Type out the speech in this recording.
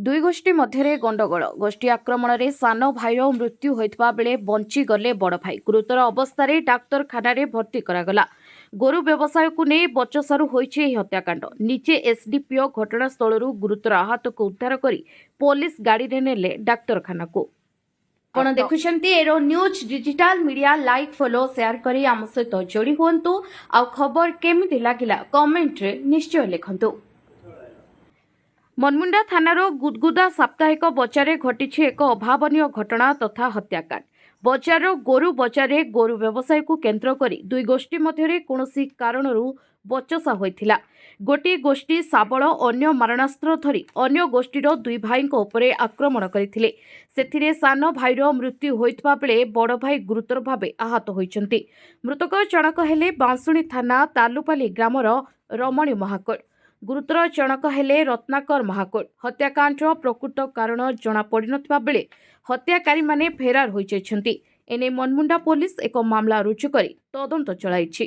ଦୁଇ ଗୋଷ୍ଠୀ ମଧ୍ୟରେ ଗଣ୍ଡଗୋଳ। ଗୋଷ୍ଠୀ ଆକ୍ରମଣରେ ସାନ ଭାଇର ମୃତ୍ୟୁ ହୋଇଥିବା ବେଳେ ବଞ୍ଚିଗଲେ ବଡ଼ ଭାଇ। ଗୁରୁତର ଅବସ୍ଥାରେ ଡାକ୍ତରଖାନାରେ ଭର୍ତ୍ତି କରାଗଲା। ଗୋରୁ ବ୍ୟବସାୟକୁ ନେଇ ବଚସାରୁ ହୋଇଛି ଏହି ହତ୍ୟାକାଣ୍ଡ। ନିଜେ ଏସ୍ଡିପିଓ ଘଟଣାସ୍ଥଳରୁ ଗୁରୁତର ଆହତକୁ ଉଦ୍ଧାର କରି ପୋଲିସ ଗାଡ଼ିରେ ନେଲେ ଡାକ୍ତରଖାନାକୁ। ଆପଣ ଦେଖୁଛନ୍ତି Aero News digital media. Like, follow, share କରି ଆମ ସହିତ ଯୋଡ଼ି ହୁଅନ୍ତୁ। ଆଉ ଖବର କେମିତି ଲାଗିଲା, କମେଣ୍ଟରେ ନିଶ୍ଚୟ ଲେଖନ୍ତୁ। ମନମୁଣ୍ଡା ଥାନାର ଗୁଦଗୁଦା ସାପ୍ତାହିକ ବଜାରରେ ଘଟିଛି ଏକ ଅଭାବନୀୟ ଘଟଣା ତଥା ହତ୍ୟାକାଣ୍ଡ। ବଜାରର ଗୋରୁ ବଜାରରେ ଗୋରୁ ବ୍ୟବସାୟକୁ କେନ୍ଦ୍ର କରି ଦୁଇ ଗୋଷ୍ଠୀ ମଧ୍ୟରେ କୌଣସି କାରଣରୁ ବଚସା ହୋଇଥିଲା। ଗୋଟିଏ ଗୋଷ୍ଠୀ ଶାବଳ, ଅନ୍ୟ ମାରଣାସ୍ତ୍ର ଧରି ଅନ୍ୟ ଗୋଷ୍ଠୀର ଦୁଇ ଭାଇଙ୍କ ଉପରେ ଆକ୍ରମଣ କରିଥିଲେ। ସେଥିରେ ସାନ ଭାଇର ମୃତ୍ୟୁ ହୋଇଥିବା ବେଳେ ବଡ଼ ଭାଇ ଗୁରୁତର ଭାବେ ଆହତ ହୋଇଛନ୍ତି। ମୃତକ ଜଣକ ହେଲେ ବାଁଶୁଣୀ ଥାନା ତାଲୁପାଲି ଗ୍ରାମର ରମଣୀ ମହାକୁଡ଼। ଗୁରୁତର ଜଣକ ହେଲେ ରତ୍ନାକର ମହାକୁଡ଼। ହତ୍ୟାକାଣ୍ଡର ପ୍ରକୃତ କାରଣ ଜଣାପଡ଼ିନଥିବା ବେଳେ ହତ୍ୟାକାରୀମାନେ ଫେରାର ହୋଇଯାଇଛନ୍ତି। ଏନେଇ ମନମୁଣ୍ଡା ପୋଲିସ ଏକ ମାମଲା ରୁଜୁ କରି ତଦନ୍ତ ଚଳାଇଛି।